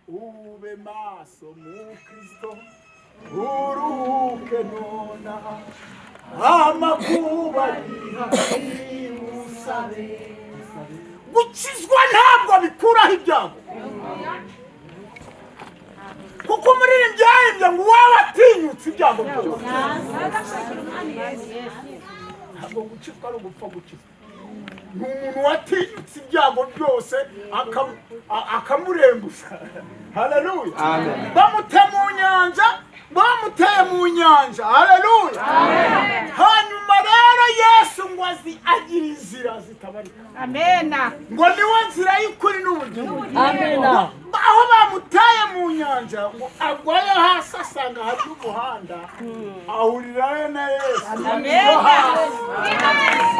Ube maso mu Kristo, uruhuke nonaha, amakuba ari hafi, usabe. Gukizwa ntabwo bikuraho ibyago, kuko umuririmbyi yaririmbye ngo uwaba atinyutse ibyago byose. Ntabwo gukizwa ari ugupfa gukizwa, ni umuntu watinyutse ibyago byose akamurembusha. Haleluya! Bamute mu nyanja, bamuteye mu nyanja. Haleluya! Hanyuma rero Yesu ngo azi agira inzira zitabarika. Amena. Ngo niwe nzira y'ukuri n'ubugingo. Amena. Aho bamutaye mu nyanja, ngo agwayo hasi, asanga hari umuhanda, ahurirayo na Yesu.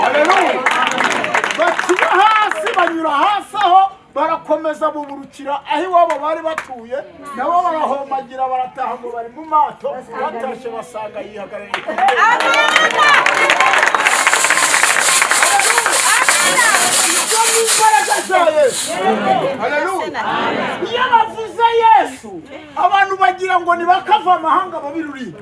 Haleluya! Bakiba hasi, banyura hasi aho, barakomeza buburukira aho iwabo bari batuye, nabo barahomagira, barataha. Ngo bari mu mato, batashye basanga yihagarariye ku irembo. Ibyo ni imbaraga za Yesu. Haleluya! Iyo bavuze Yesu, abantu bagira ngo ni bakava amahanga babiruriye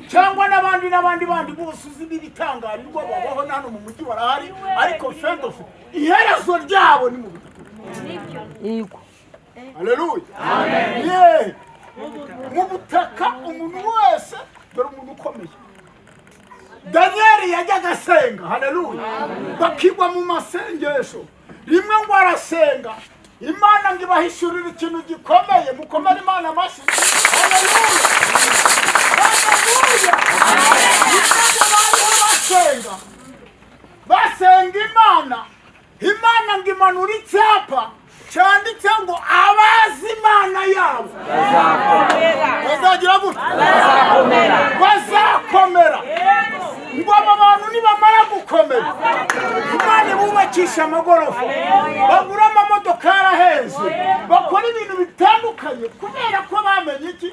cyangwa n'abandi n'abandi bandi bose uzi b'ibitangarirwa babaho hano mu mujyi, barahari, ariko fendofe iherezo ryabo ni mu butaka. Yego. Haleluya! Yeee, mu butaka. Umuntu wese, dore umuntu ukomeye Daniyeli yajyaga asenga. Haleluya! Bakigwa mu masengesho rimwe, ngo arasenga, Imana ngo ibahishurire ikintu gikomeye. Mukomere Imana amashyi. Haleluya, haleluya! Rimwe bariho basenga, basenga Imana, Imana ngo imanura icyapa cyanditse ngo abazi Imana yabo bazagira gutya, bazakomera. Ngo aba bantu nibamara gukomera, Imana ibubakisha amagorofa, bagura amamodokari ahenze, bakora ibintu bitandukanye, kubera ko bamenye iki?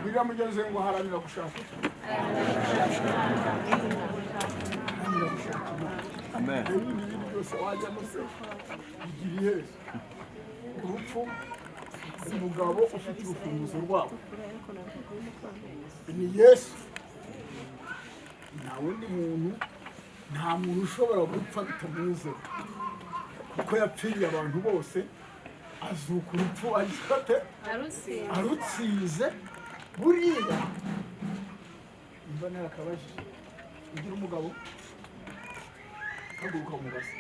Bwira mugenzi we ngo haranira gushaka iki? Haranira gushaka Imana. Ibindi bintu byose wajyamo se bigira iherezo. Urupfu, umugabo ufite urufunguzo rwabo ni Yesu, nta wundi muntu. Nta muntu ushobora gupfa bitamunyuzeho, kuko yapfiriye abantu bose, azuka urupfu agifate arutsinze. Buriya imva narakabajije, ugira umugabo, haguruka umubaze.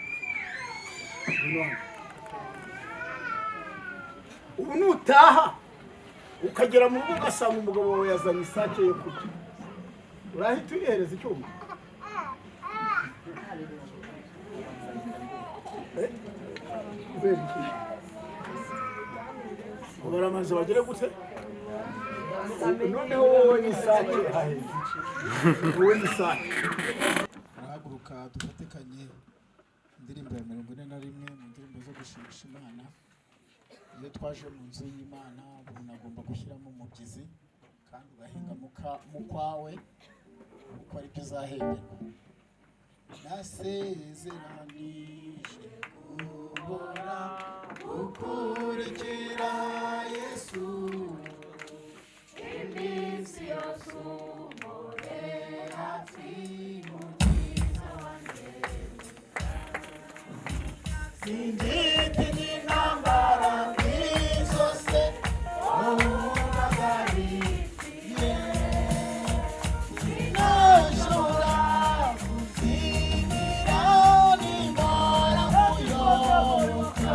Ngwino hano. Ubu nutaha ukagera mu rugo, ugasanga umugabo wawe yazanye isake yo kurya, urahita uyihereza icyuma? Eh? Kubera iki? Ngo baramanza bagere gute? Noneho wowe n'isake haheze iki? Wowe n'isake. Turahaguruka dufatikanye indirimbo ya 41 mu ndirimbo zo gushimisha Imana. Iyo twaje mu nzu y'Imana, umuntu agomba gushyiramo umubyizi, kandi ugahinga mu kwawe, kuko aribyo uzahemberwa. Nasezeranije guhora gukurikira Yesu iminsi yose, umpore hafi, mukiza wanjye. Singitinya intambara mbi zose umpagarikiye, sinashobora kuzimira nimara kuyoboka.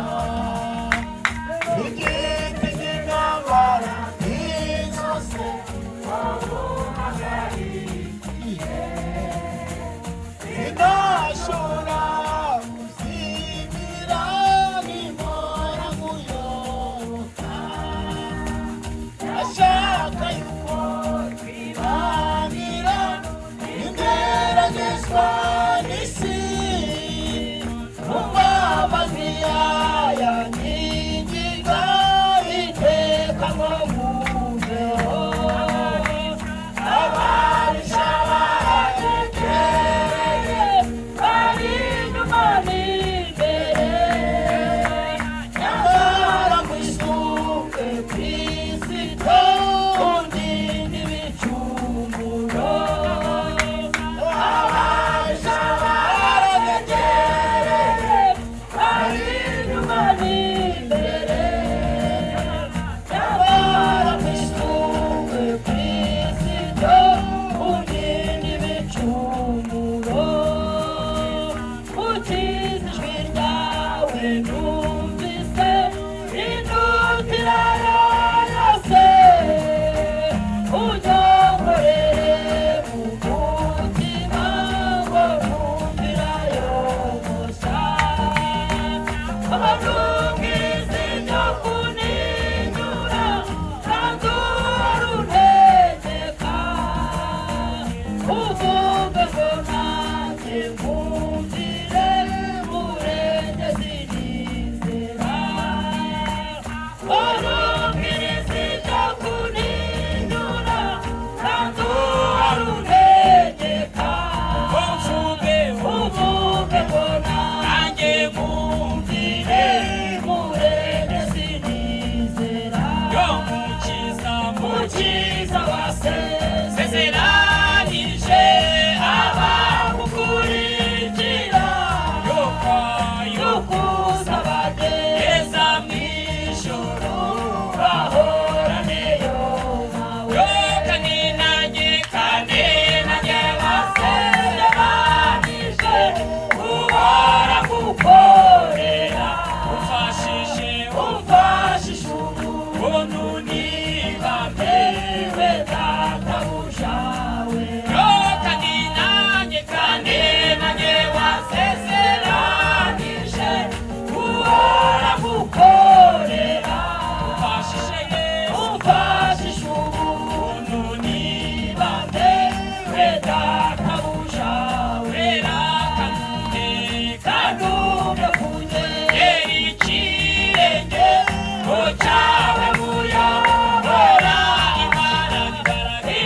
Cyawe muyobora imbaraga,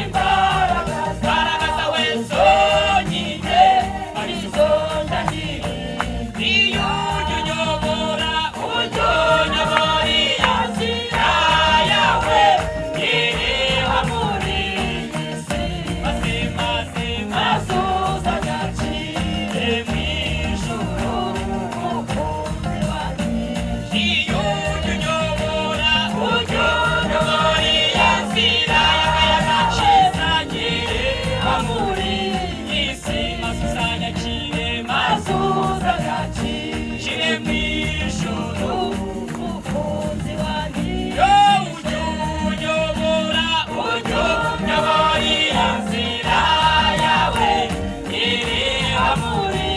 imbaraga, imbaraga zawe zonyine arizo ndahiri. Iyo ujya unyobora, ujya unyobora iyo nzira yawe iriho muri iyi si, maze maze maze uzanyakire mu ijuru, umukunzi wanjye. Iyo ujya unyobora, ujya unyobora iyo nzira y'agakiza iriho muri iyi si, maze uzanyakire, maze uzanyakire mu ijuru, umukunzi wanjye. Iyo ujya unyobora, ujya unyobora iyo nzira yawe iriho muri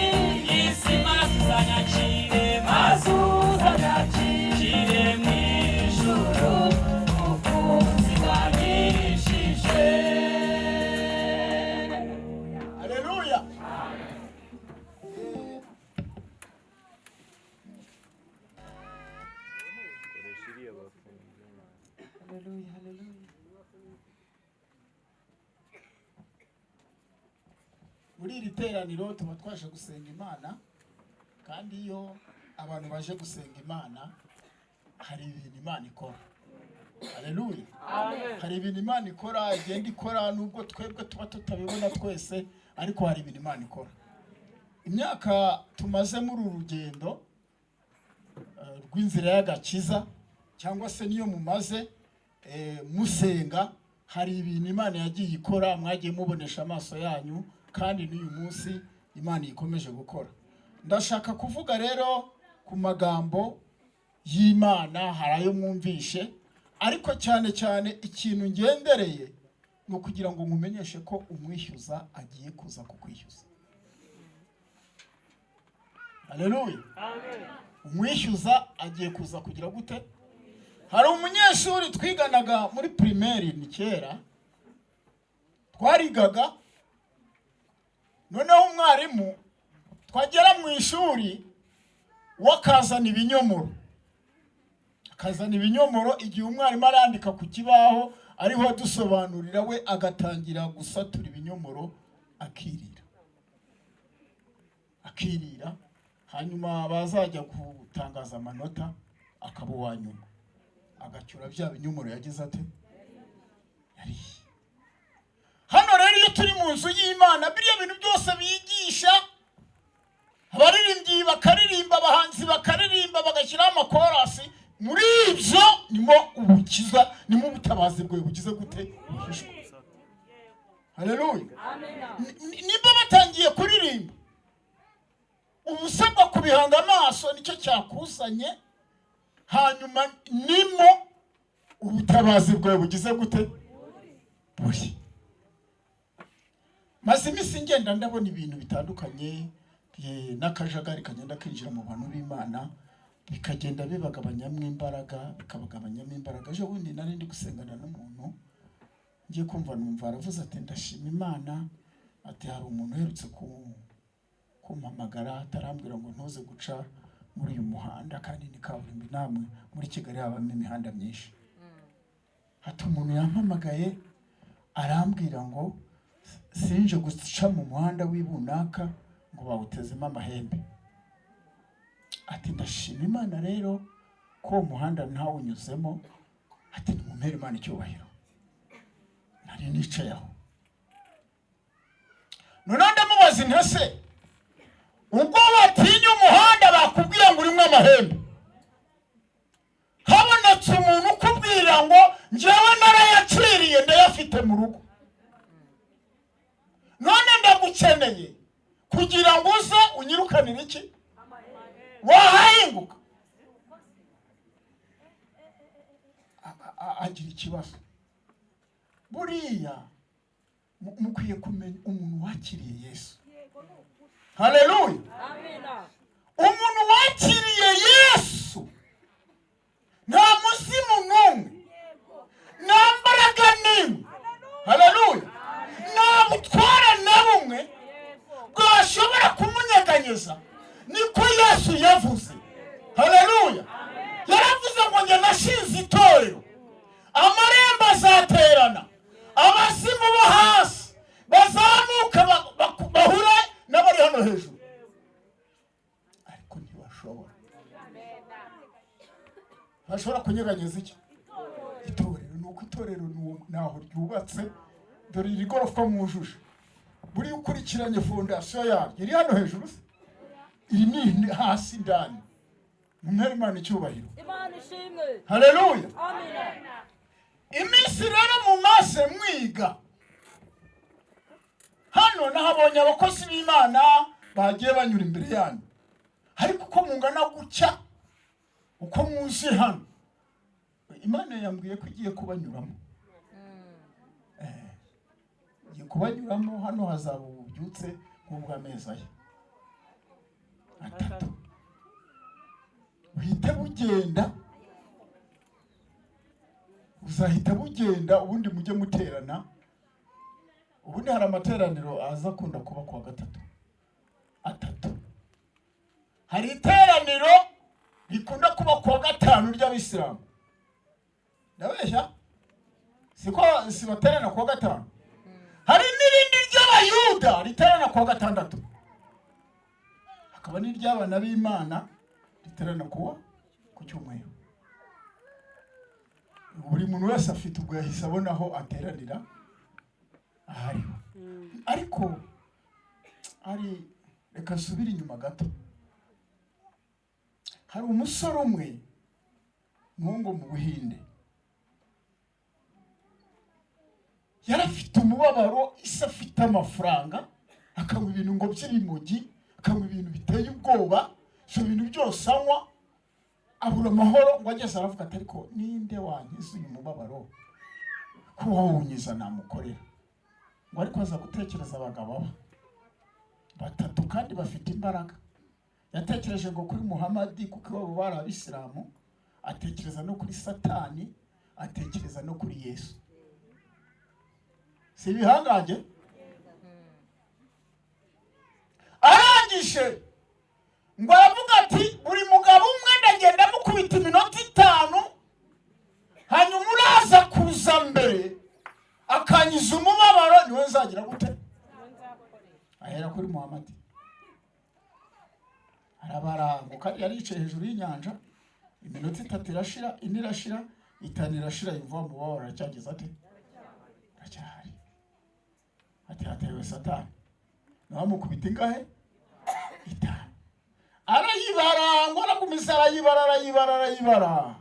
iyi si, maze uzanyakire, maze uzanyakire mu ijuru, umukunzi wanyishije. Haleluya. Haleluya, haleluya. Muri iri teraniro tuba twaje gusenga Imana, kandi iyo abantu baje gusenga Imana hari ibintu Imana ikora. Haleluya. Hari ibintu Imana ikora, igenda ikora nubwo twebwe tuba tutabibona twese, ariko hari ibintu Imana ikora. Imyaka tumaze muri uru rugendo rw'inzira y'agakiza, cyangwa se niyo mumaze musenga, hari ibintu Imana yagiye ikora mwagiye mubonesha amaso yanyu, kandi n'uyu munsi Imana ikomeje gukora. Ndashaka kuvuga rero ku magambo y'Imana, hari ayo mwumvishe, ariko cyane cyane ikintu ngendereye ni ukugira ngo nkumenyeshe ko umwishyuza agiye kuza kukwishyuza. Haleluya. Umwishyuza agiye kuza kugira gute? Hari umunyeshuri twiganaga muri primaire, ni kera twarigaga, noneho umwarimu twagera mu ishuri we akazana ibinyomoro, akazana ibinyomoro. Igihe umwarimu arandika ku kibaho ariho adusobanurira, we agatangira gusatura ibinyomoro akirira, akirira, hanyuma bazajya gutangaza amanota akaba uwa nyuma, agacyura bya binyomoro yagize ate yariye. Hano rero iyo turi mu nzu y'Imana, biriya bintu byose bigisha, abaririmbyi bakaririmba, abahanzi bakaririmba, bagashyiraho amakorasi, muri ibyo nimo ubukiza, nimo ubutabazi bwawe bugize gute buhishwe. Haleluya. Nimba batangiye kuririmba, uba usabwa kubihanga amaso, nicyo cyakuzanye, hanyuma nimo ubutabazi bwawe bugize gute buri. Maze iminsi ngenda ndabona ibintu bitandukanye n'akajagari kagenda kinjira mu bantu b'Imana, bikagenda bibagabanyamo imbaraga, bikabagabanyamo imbaraga. Ejo bundi nari ndi gusengana n'umuntu, ngiye kumva numva aravuze ati ndashima Imana, ati hari umuntu uherutse kumpamagara atarambwira ngo ntuze guca muri uyu muhanda, kandi ni kaburimbo, namwe muri Kigali habamo imihanda myinshi. Ati umuntu yampamagaye arambwira ngo sinje guca mu muhanda w'ibunaka ngo bawutezemo amahembe. Ati ndashima Imana rero ko uwo muhanda ntawunyuzemo, ati nimumpere Imana icyubahiro. Nari nicaye aho, noneho ndamubaza nti ese ubwo batinya umuhanda bakubwira ngo urimo amahembe, habonetse umuntu ukubwira ngo njyewe narayaciriye ndayafite mu rugo, none ndagukeneye kugira ngo uze unyirukanire iki, wahahinguka? Agira ikibazo. Buriya mukwiye kumenya umuntu wakiriye Yesu. Haleluya. Umuntu wakiriye Yesu nta muzimu n'umwe, nta mbaraga n'imwe, haleluya, nta butware na bumwe bwashobora kumunyeganyeza. Niko Yesu yavuze. Haleluya. Yaravuze ngo Ngo njye nashinze itorero, amarembo azaterana, abazimu bo hasi bazamuka bahure n'abari hano hejuru, ariko ntibashobora, bashobora kunyeganyeza iki itorero. Ni uko itorero naho ryubatse. Dore iri gorofa mwujuje, buriya ukurikiranye fondasiyo yaryo iri hano hejuru se? Iri ni hasi indani. Mumpere Imana icyubahiro. Imana ishimwe. Haleluya. Amina. Iminsi rero mumaze mwiga hano, nahabonye abakozi b'Imana bagiye banyura imbere yanyu, ariko uko mungana gutya, uko mwuzuye hano, Imana yambwiye ko igiye kubanyuramo. Igiye kubanyuramo. Hano hazaba ububyutse nk'ubw'amezi aya 3, buhite bugenda, buzahita bugenda. Ubundi mujye muterana. Ubundi hari amateraniro aza akunda kuba kuwa gatatu atatu. Hari iteraniro rikunda kuba kuwa gatanu ry'Abisilamu. Ndabeshya? Siko sibaterana kuwa gatanu? Hari n'irindi ry'Abayuda riterana kuwa gatandatu, hakaba n'iry'abana b'Imana riterana kuwa ku cyumweru. Buri muntu wese afite ubwo yahise abona aho ateranira ahariho. Ariko ari reka nsubire inyuma gato. Hari umusore umwe ngo mu Buhinde yari afite umubabaro. Isi afite amafaranga, akanywa ibintu ngo by'ibimogi, akanywa ibintu biteye ubwoba, ibyo bintu byose anywa, abura amahoro. Ngo ageze aravuga ati: "Ariko ninde wankiza uyu mubabaro? Ko wawunyiza namukorera." Ngo ariko aza gutekereza abagabo aba batatu kandi bafite imbaraga. Yatekereje ngo kuri Muhamadi, kuko iwabo bari Abisilamu, atekereza no kuri Satani, atekereza no kuri Yesu. Si ibihangange? Arangije ngo aravuga ati: "Buri mugabo umwe ndagenda mukubita iminota 5, hanyuma uraza kuza mbere akanyiza umubabaro niwe nzagira gute?" Ahera kuri Muhamadi, arabarango kandi yari yicaye hejuru y'inyanja. Iminota 3 irashira, 4 irashira, 5 irashira, yumva umubabaro aracyageze ate? Aracyahari. Ati: "Hatewe Satani." Nawe amukubita ingahe? 5. Arayibara, ngo aragumiza arayibara, arayibara, arayibara.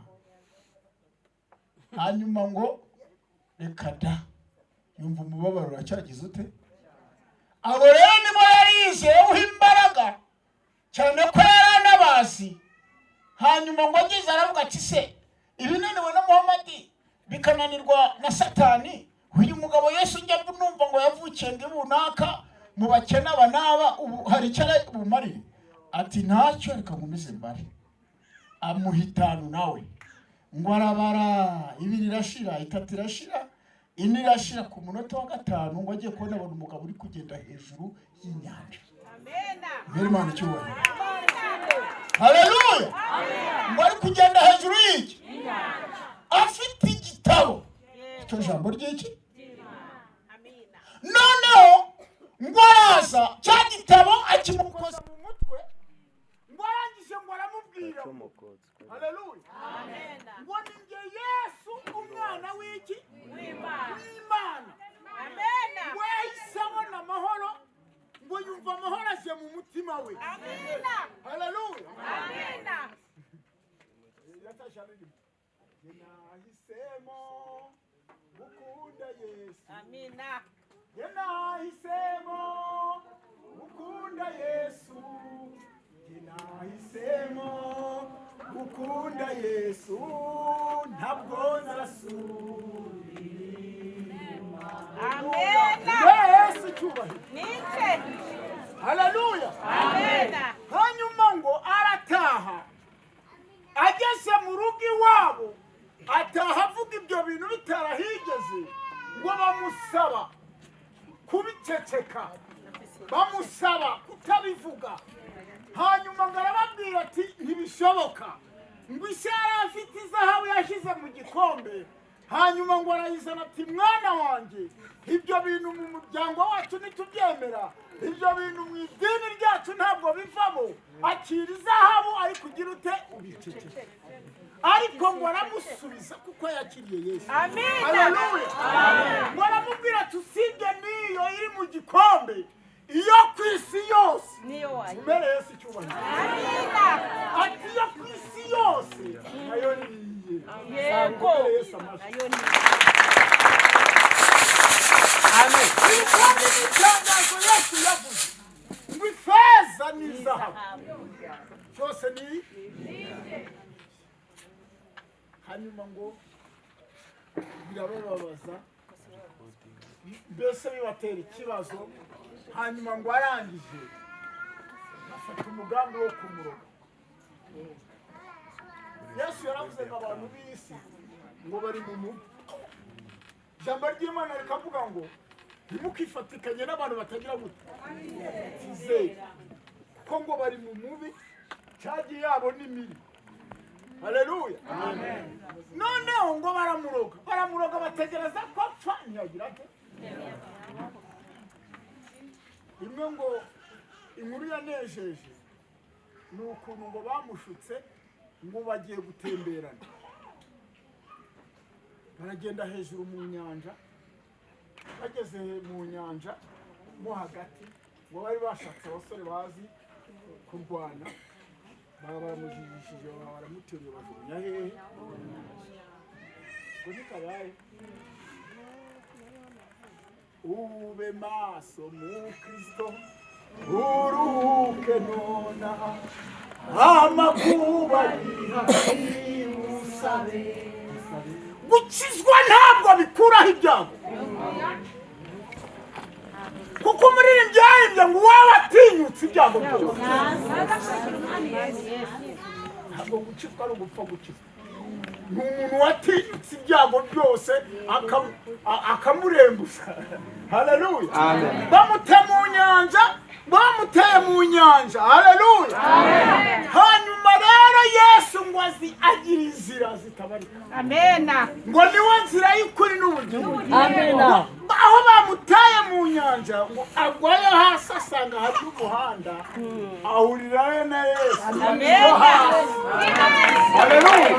Hanyuma ngo reka da, yumva umubabaro uracyagize ute? Abo rero nibo yari yizeyeho imbaraga cyane, ko yari anabazi. Hanyuma ngo ageze aravuga ati: "Se ibinaniwe na Muhamadi bikananirwa na Satani, uyu mugabo Yesu njya numva ngo yavukiye ndi runaka mu bakene aba n'aba, ubu hari icyo ari bumarire?" Ati: "Ntacyo, reka nkomeze mbare." Amuha 5 nawe. Ngo arabara, 2 irashira, 3 irashira, 4 irashira. Ku munota wa gatanu ngo agiye kubona, abona umugabo uri kugenda hejuru y'inyanja. Mbere Imana icyubahiro. Haleluya. Ngo ari kugenda hejuru y'iki? Afite igitabo, icyo jambo ry'iki. Noneho ngo araza, cya gitabo akimukoza mu mutwe. Ngo arangije ngo aramubwira, haleluya, ngo: "Ni njye Yesu, umwana w'iki? W'Imana." Ngo yahise abona amahoro, ngo yumva amahoro aje mu mutima we. Haleluya. Yatashye aririmba: "Njye nahisemo gukunda Yesu. Njye nahisemo gukunda Yesu. Njye nahisemo gukunda Yesu, ntabwo nzasubira." Yesu icyubahiro. Haleluya. Hanyuma ngo arataha, ageze mu rugo iwabo, ataha avuga ibyo bintu bitarahigeze. Ngo bamusaba kubiceceka, bamusaba kutabivuga. Hanyuma ngo arababwira ati: "Ntibishoboka." Ngo ise yari afite izahabu yashyize mu gikombe, hanyuma ngo arayizana ati: "Mwana wanjye, ibyo bintu mu muryango wacu ntitubyemera, ibyo bintu mu idini ryacu ntabwo bivamo. Akira izahabu, ariko ugira ute? Ubiceceke." Ariko ngo aramusubiza kuko yakiriye Yesu. Haleluya! Ngo aramubwira ati: "Usibye n'iyo iri mu gikombe, iyo ku isi yose Niyo wayo. Umere Yesu icyubahiro." Ati: "Iyo ku isi yose nayo niye." Umere Yesu amashyi. Nayo ni. Iri kandi ni itangazo Yesu yavuze ngo ifeza n'izahabu byose ni. Hanyuma ngo birabababaza, mbese bibatera ikibazo. Hanyuma ngo arangije afata umugambi wo kumuroga. Yesu yaravuze ngo abantu b'isi ngo bari mu mubi. Ijambo ry'Imana rikavuga ngo ntimukifatikanye n'abantu batagira gute? Batizeye, kuko ngo bari mu mubi, cagi yabo ni mibi. Haleluya! Noneho ngo baramuroga, baramuroga, bategereza ko apfa, ntiyagira ate? Rimwe ngo inkuru yanejeje ni ukuntu ngo bamushutse ngo bagiye gutemberana, baragenda hejuru mu nyanja. Bageze mu nyanja mo hagati, ngo bari bashatse abasore bazi kurwana, baba baramujijishije, baba baramuteruye, bajugunya hehe? Ngo ntikabaye. Ube maso mu Kristo, uruhuke nonaha, amakuba yiha. Gukizwa ntabwo bikuraho ibyago, kuko umuririmbyi yaririmbye ngo uwaba atinyutse ibyago byose. Ntabwo gukizwa ari ugupfa gukizwa, ni umuntu watinyutse ibyago byose akamurembuza. Haleluya! Bamute mu nyanja, bamuteye mu nyanja. Haleluya! Hanyuma rero Yesu ngo azi agira inzira zitabarika. Amena. Ngo niwe nzira y'ukuri n'ubugingo. Aho bamutaye mu nyanja, ngo agwayo hasi, asanga hari umuhanda, ahurirayo na Yesu. Amena. Haleluya!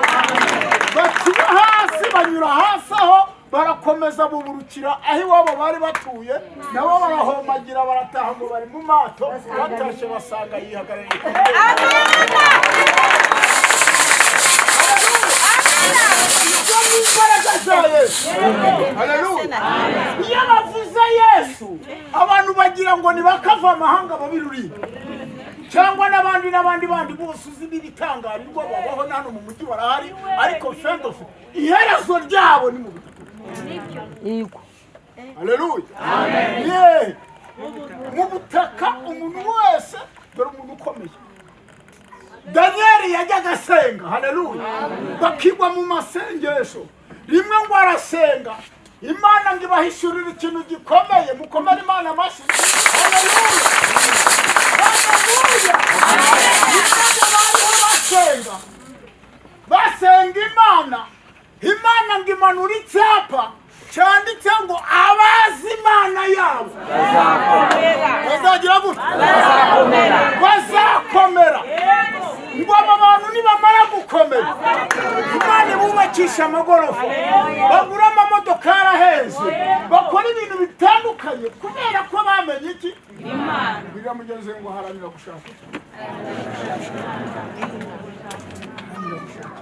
Bakiba hasi, banyura hasi aho, barakomeza buburukira aho iwabo bari batuye, nabo barahomagira, barataha. Ngo bari mu mato, batashye basanga yihagarariye ku ntebe. Ibyo ni imbaraga za Yesu. Haleluya! Iyo bavuze Yesu, abantu bagira ngo ni bakava amahanga babiruriye cyangwa n'abandi n'abandi bandi bose uzi n'ibitangarirwa babaho na hano mu mujyi barahari, ariko fendofe iherezo ryabo ni mu butaka. Haleluya! Yeee, mu butaka. Umuntu wese, dore umuntu ukomeye Daniyeli yajyaga asenga. Haleluya! Bakigwa mu masengesho. Rimwe ngo arasenga, Imana ngo ibahishurire ikintu gikomeye. Mukomere Imana amashyi. Haleluya, haleluya! Rimwe ngo bariho basenga, basenga Imana, Imana ngo imanura icyapa cyanditse ngo abazi Imana yabo bazagira gutya, bazakomera. Ngo aba bantu nibamara gukomera, Imana ibubakisha amagorofa, bagura amamodokari ahenze, bakora ibintu bitandukanye kubera ko bamenye iki? Bwira mugenzi we ngo haranira gushaka iki? Haranira gushaka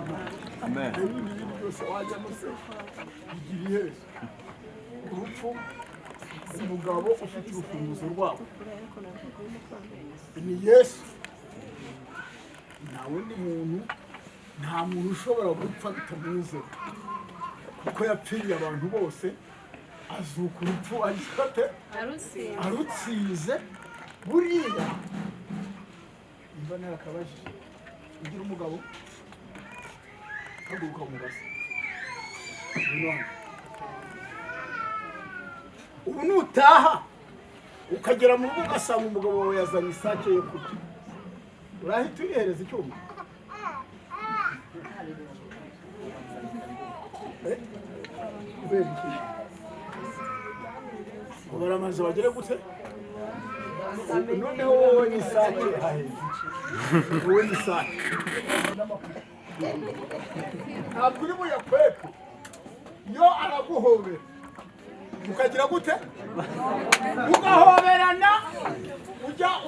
Imana. Ibindi bintu byose wajyamo se bigira iherezo. Urupfu, umugabo ufite urufunguzo rwabo ni Yesu, nta wundi muntu. Nta muntu ushobora gupfa bitamunyuzeho, kuko yapfiriye abantu bose, azuka urupfu agifate arutsinze. Buriya imva narakabajije, ugira umugabo, haguruka mubaze. Ngwino hano. Ubu nutaha ukagera mu rugo ugasanga umugabo wawe yazanye isake yo kurya, urahita uyihereza icyuma? Kubera iki? Ngo baramaze bagere gute? Noneho wowe n'isake haheze, wowe n'isake ntabwo uri buyakweke, yo araguhobera ukagira gute? Mugahoberana,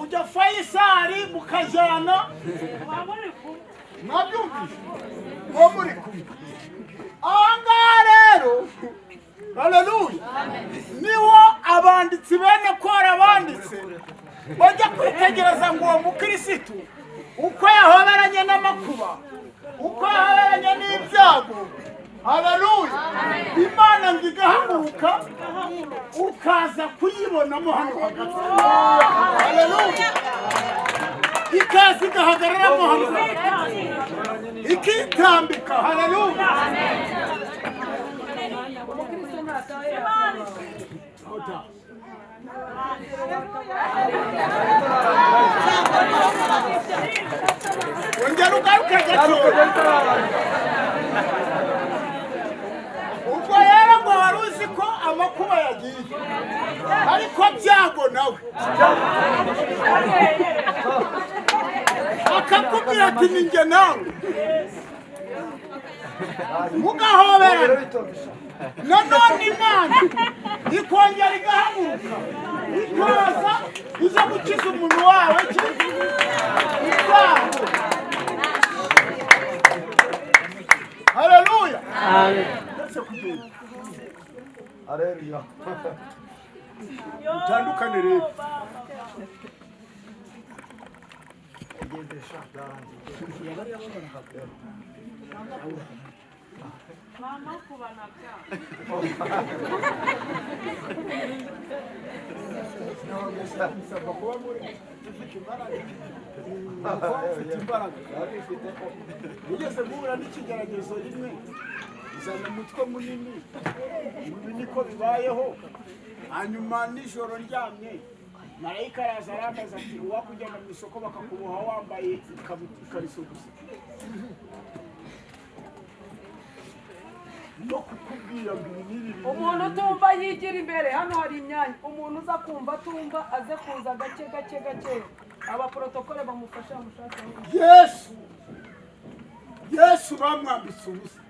ujya Fayisari mukajyana, mwabyumvise ngo muri kumwe. Aha ngaha rero, haleluya, niwo abanditsi bene Kora banditse bajya kwitegereza ngo uwo mukirisitu uko yahoberanye n'amakuba, uko yahoberanye n'ibyago, haleluya, Imana ngo igahaguruka ukaza kuyibonamo hano hagati, haleluya, ikaza igahagararamo hano hagati, ikitambika, haleluya. Ongera ugaruke gato. Ubwo rero ngo wari uzi ko amakuba yagiye, ariko byago nawe akakubwira ati ni njye nawe, mugahoberana. Nanone Imana ikongera igahaguruka ikaza iza gukiza umuntu wawe ibyago. Haleluya. Haleluya. Utandukane rero. Ugeze guhura n'ikigeragezo rimwe, uzana umutwe munini, ibi niko bibayeho. Hanyuma nijoro ndyamye, marayika araza arambaza ati uwakujyana mu isoko bakakuboha wambaye ikariso gusa, no kukubwira ngo ibi n'ibi. Umuntu utumva yigira imbere, hano hari imyanya. Umuntu uza kumva atumva aze kuza gake gake gake, abaprotokole bamufasha bamushaka. Yesu bamwambitse ubusa.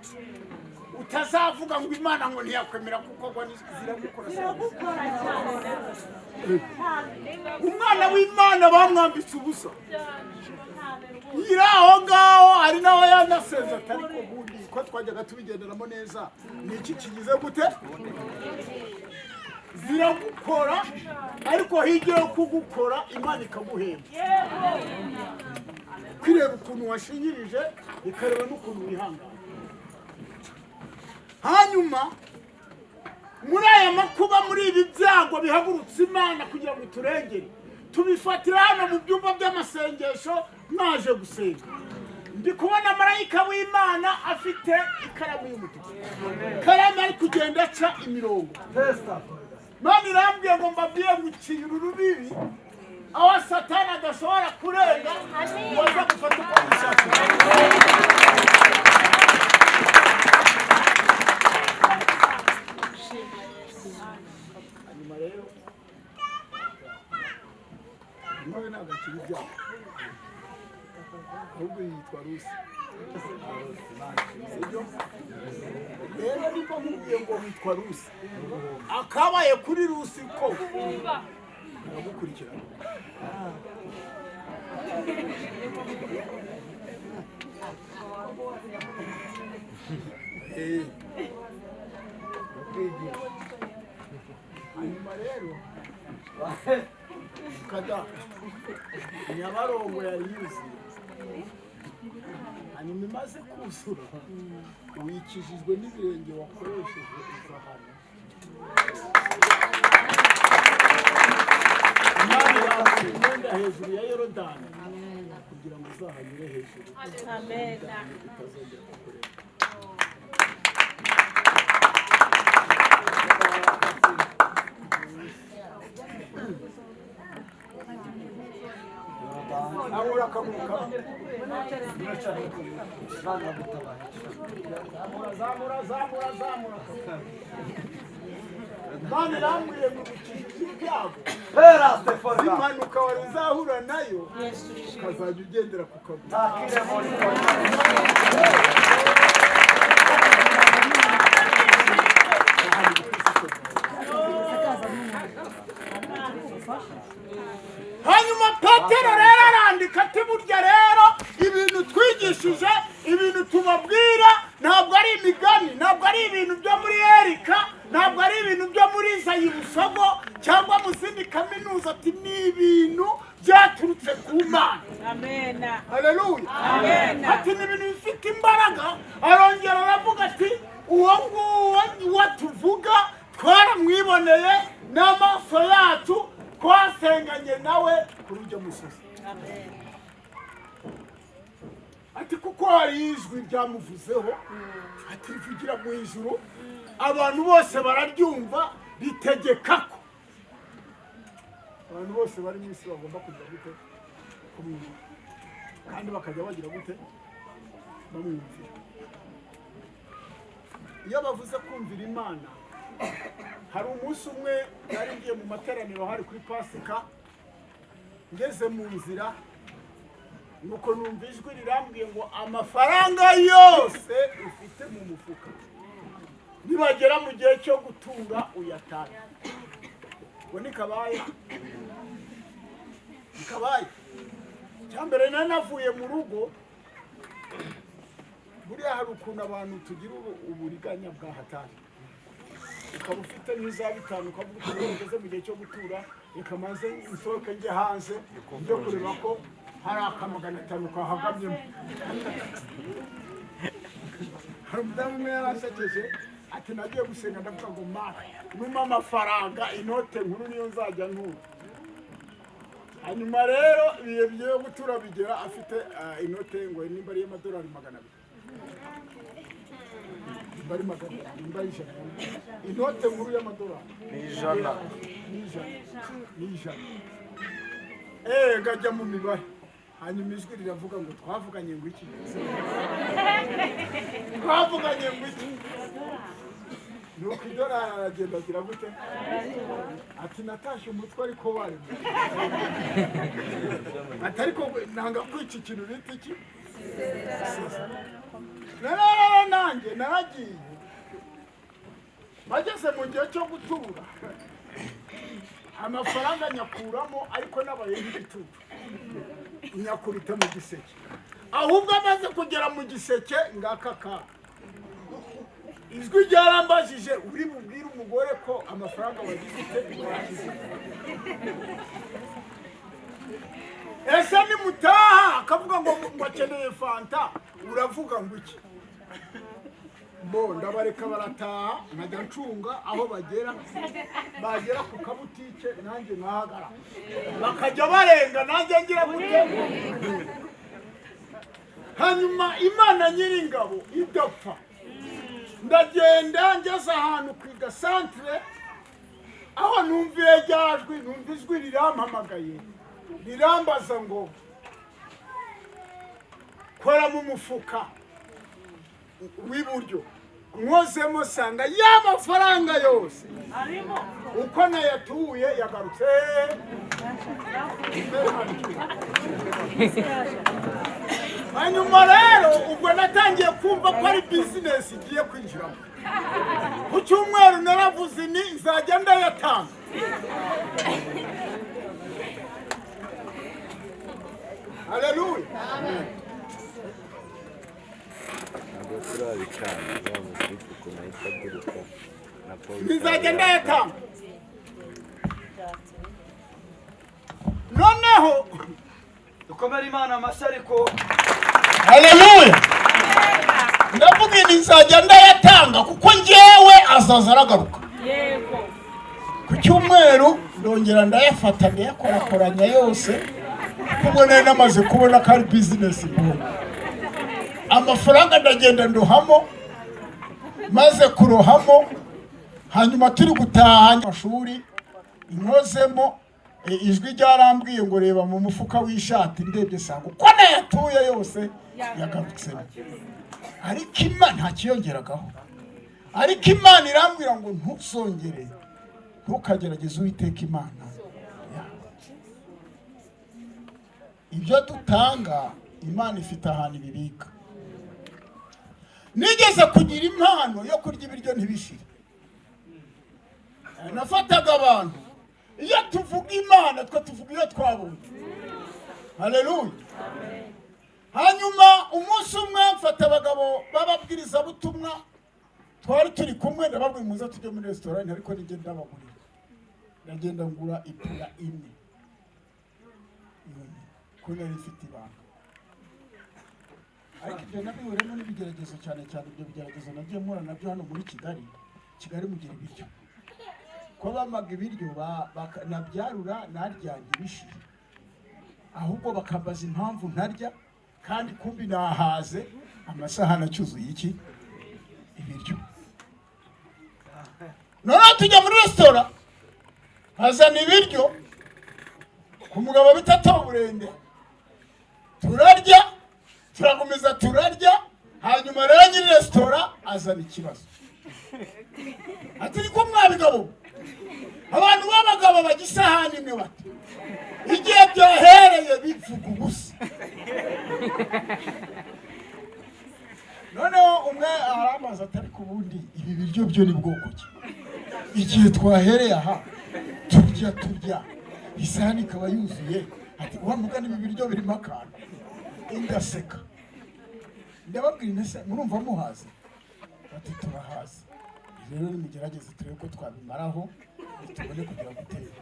Utazavuga ngo Imana ngo ntiyakwemera kuko ngo ziragukora. Umwana w'Imana bamwambitse ubusa, iri aho ngaho, ari naho yanasenze atari ko bundi ko twajyaga tubigenderamo neza. Ni iki kigize gute? Ziragukora, ariko hirya yo kugukora Imana ikaguhemba, kwireba ukuntu washinyirije, ikareba n'ukuntu wihangana. Hanyuma muri aya makuba, muri ibi byago bihagurutse Imana kugira ngo turengere, tubifatira hano mu byumba by'amasengesho mwaje gusenga. Ndi kubona marayika w'Imana afite ikaramu y'umutuku, ikaramu ari kugenda aca imirongo. Imana irambwiye ngo mbabwire ngo uciye urubibi aho Satani adashobora kurenga ngo aze gufata uko yishakiye. Hanyuma rero nawe ntabwo akiri ibyago, ahubwo yitwa Rusi. Sibyo? Rero niko nkubwiye ngo witwa Rusi, akabaye kuri Rusi ko aragukurikirana. Hanyuma rero kada Nyabarongo yari yuzuye, hanyuma imaze kuzura wikijijwe n'ibirenge wakoresheje uza hano. Imana yambaye imyenda hejuru ya Yorodani kugira ngo uzahanyure hejuru, utazongera kukureba. Zamura, zamura, zamura, zamura. Imana irambwiye ngo igukijije ibyago Pera Steforga. impanuka wari uzahura nayo, ukazajya ugendera ku kaguru. Takire muri. Hanyuma Petero rero arandika ati: "Burya rero ibintu twigishije, ibintu tubabwira, ntabwo ari imigani, ntabwo ari ibintu byo muri erika, ntabwo ari ibintu byo muri Zayibusogo cyangwa mu zindi kaminuza," ati "ni ibintu byaturutse ku Mana." Amena. Haleluya. Amen. Ati ni ibintu bifite imbaraga. Arongera aravuga ati: "Uwo nguwo uwo tuvuga twaramwiboneye n'amaso yacu, twasenganye nawe kuri ujya musozi." Ati kuko hari ijwi ryamuvuzeho, ati rivugira mu ijuru, abantu bose bararyumva, ritegeka ko abantu bose bari mu isi bagomba kujya gute? Kumwumva, kandi bakajya bagira gute? Bamwumvira. Iyo bavuze kumvira Imana, hari umunsi umwe nari ngiye mu materaniro, hari kuri Pasika. Ngeze mu nzira, nuko numva ijwi rirambwiye ngo: "Amafaranga yose ufite mu mufuka, nibagera mu gihe cyo gutura uyatange." Ngo nikabaye nikabaye. Cyambere nari navuye mu rugo. Buriya hari ukuntu abantu tugira uburiganya bwa hatari, ukaba ufite nk'iza 5, ukavuga uti: "Ugeze mu gihe cyo gutura, reka maze nsohoke njye hanze njye kureba ko hari aka 500 kahagamyemo." Hari umudamu umwe yaransekeje, ati: "Nagiye gusenga, ndavuga ngo Mana, numa amafaranga, inote nkuru niyo nzajya ntura." Hanyuma rero ibihe byo gutura bigera, afite inote ngo nimba ari iy'amadolari 200, nimba ari 200, nimba ari 100, inote nkuru y'amadolari. Ni 100. Ni 100, ni 100. Ngajya mu mibare. Hanyuma ijwi riravuga ngo: "Twavuganye ngo iki? Twavuganye ngo iki?" Nuko idolari aragenda agira gute? Ati: "Natashye umutwe ariko waremye." Ati: "Ariko nanga kwica ikintu bita iki." Rero nanjye naragiye, bageze mu gihe cyo gutura, amafaranga nyakuramo, ariko nabaye nk'igicucu, nyakubita mu giseke. Ahubwo amaze kugera mu giseke, ngaka kaga ijwi ryarambajije: "Uri bubwire umugore ko amafaranga wagize ute? Wagize?" Ese nimutaha akavuga ngo akeneye fanta, uravuga ngo iki? Bo ndabareka barataha, nkajya ncunga aho bagera. Bagera ku kabutike, nanjye nkahagara, bakajya barenga, nanjye ngira gute? Hanyuma Imana Nyiringabo idapfa, ndagenda, ngeze ahantu ku gasantere aho numviye ryajwi, numva ijwi rirampamagaye, rirambaza ngo: "Kora mu mufuka w'iburyo." Nkozemo, sanga ya mafaranga yose Arimo. uko nayatuye yagarutse. Hanyuma rero ubwo natangiye kumva ko ari bizinesi igiye kwinjiramo. Ku cyumweru naravuze ni nzajya ndayatanga. Haleluya. Ntabwo turabicana wa mutipe ukuntu ahita aguruka na Paul. Nzajya ndayatanga. Noneho Dukomere Imana amashyi ariko. Haleluya. Ndavuga nti nzajya ndayatanga, kuko njyewe azaza aragaruka. Yego. Ku cyumweru ndongera ndayafata, ndayakorakoranya yose, kuko nari namaze kubona ko ari bizinesi mbonye. Amafaranga ndagenda ndohamo. Maze kurohamo, hanyuma turi gutaha amashuri, inkozemo, ijwi ryarambwiye ngo: "Reba mu mufuka w'ishati." Ndebye, sanga uko nayatuye yose. Yagarutsemo, ariko Imana ntakiyongeragaho. Ariko Imana irambwira ngo ntuzongere, ntukagerageze Uwiteka Imana yawe. Ibyo dutanga, Imana ifite ahantu ibibika. Nigeze kugira impano yo kurya ibiryo ntibishire. Nafataga abantu, iyo tuvuga Imana twe tuvuga iyo twabonye. Haleluya! Hanyuma umunsi umwe mfata abagabo b'ababwirizabutumwa twari turi kumwe, ndababwira: "Muze tujye muri resitora." Ariko nijye ndabagurira, ndagenda ngura ipura imwe yonyine, kuko nari ifite ibanga. Ariko ibyo nabihuriyemo n'ibigeragezo cyane cyane. Ibyo bigeragezo nagiye mpura nabyo hano muri Kigali. Kigali mugira ibiryo, ko bamaga ibiryo nabyarura narya ntibishire, ahubwo bakambaza impamvu ntarya kandi kumbi nahaze, amasahani acyuzuye iki? Ibiryo. Noneho tujya muri resitora, hazana ibiryo ku mugabo bita Toburende, turarya, turakomeza turarya. Hanyuma rero nyiri resitora azana ikibazo, ati: "Niko mwabigabo, abantu b'abagabo bajya isahani imwe bati igihe byahereye bivuga ubusa?" Noneho umwe arambaza ati: "Ariko ubundi ibi biryo byo ni bwoko ki? Igihe twahereye aha turya, turya, isahani ikaba yuzuye." Ati: "Wa mugani, ibi biryo birimo akantu." Ndaseka, ndababwira: "Ese murumva muhaze?" Bati: "Turahaze." "Rero nimugerageze turebe ko twabimaraho, tubone kugira gutera."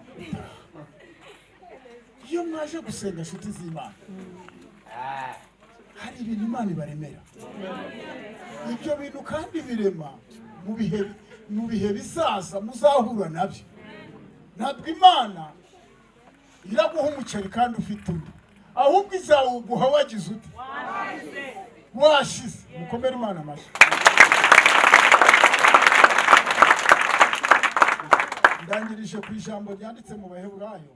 Iyo mwaje gusenga, inshuti z'Imana, hari ibintu Imana ibaremera. Ibyo bintu kandi birema mu bihe bizaza muzahura nabyo. Ntabwo Imana iraguha umuceri kandi ufite undi, ahubwo izawuguha wagize ute? Washize. Mukomere Imana amashyi. Ndangirije ku ijambo ryanditse mu Baheburayo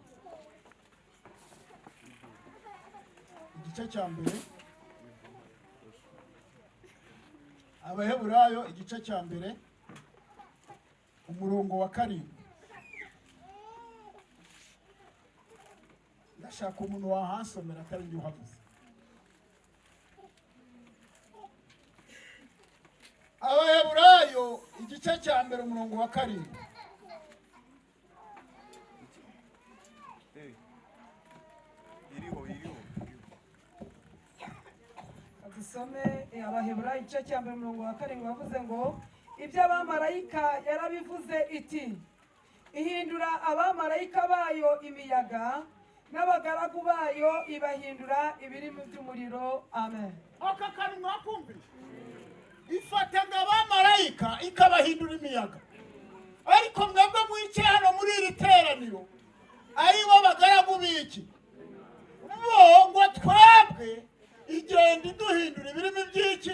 igice cya mbere. Abaheburayo igice cya mbere, umurongo wa 7. Ndashaka umuntu wahansomera atari njye uhavuze. Abaheburayo igice cya mbere, umurongo wa 7. Iriho, iriho. Dusome Abaheburayo igice cya mbere, umurongo wa 7. Bavuze ngo: "Iby'abamarayika yarabivuze iti: 'Ihindura abamarayika bayo imiyaga, n'abagaragu bayo ibahindura ibirimi by'umuriro.'" Amen. Aka kantu mwakumvise? Ifataga abamarayika ikabahindura imiyaga, ariko mwebwe mwicaye hano muri iri teraniro, ari bo bagaragu b'iki? Bo ngo twebwe igenda iduhindura ibirimi by'iki?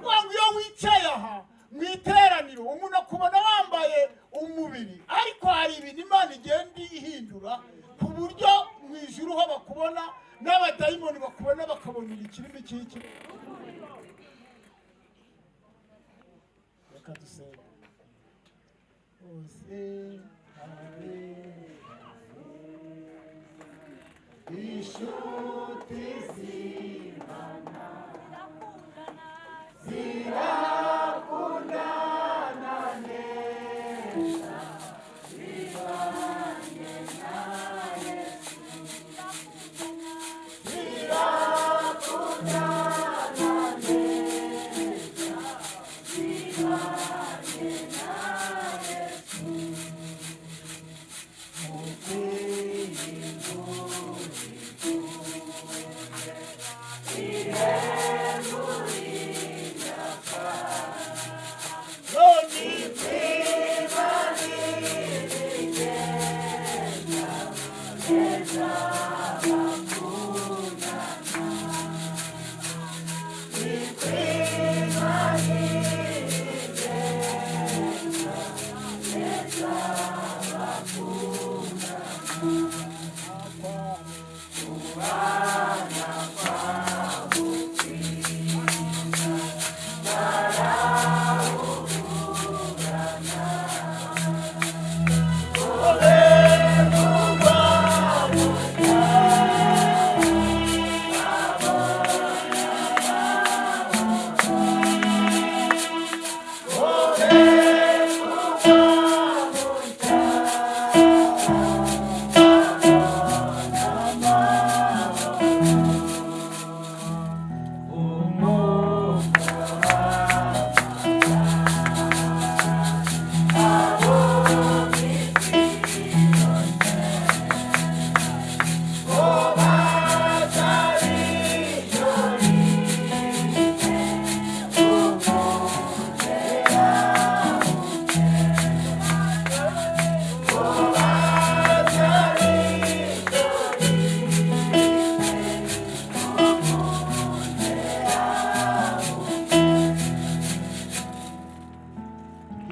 Ngo iyo wicaye aha mu iteraniro, umuntu akubona wambaye umubiri, ariko hari ibintu Imana igenda ihindura ku buryo mu ijuru ho bakubona, n'abadayimoni bakubona, bakabonera ikirimi cy'iki? Reka dusenge. Ose habe inshuti z'Imana zirakundana neza, zibanye na Yesu, zirakundana neza, zibanye na Yesu. Mukwiye.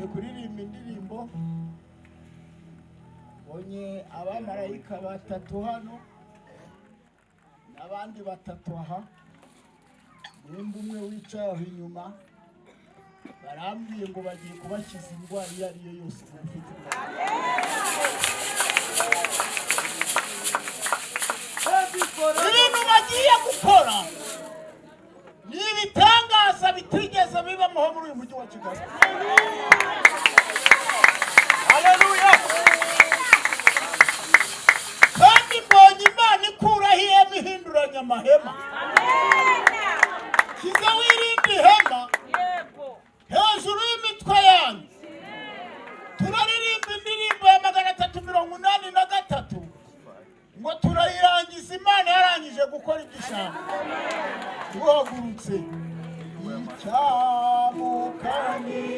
Tugiye kuririmba indirimbo. Mbonye abamarayika batatu hano n'abandi batatu aha, n'undi umwe wicaye aho inyuma. Barambwiye ngo bagiye kubakiza indwara iyo ari yo yose umuntu ufite indwara. Ibintu bagiye gukora ni ibitangaza bitigeze bibaho muri uyu mujyi wa Kigali. Haleluya. Kandi mbonye Imana ikuraho ihema, ihinduranya amahema. Kiza wirinde ihema hejuru y'imitwe yanyu. Turaririmba indirimbo ya 383 ngo turayirangiza Imana yarangije gukora ibyo ishaka. Duhagurutse icyamukanye.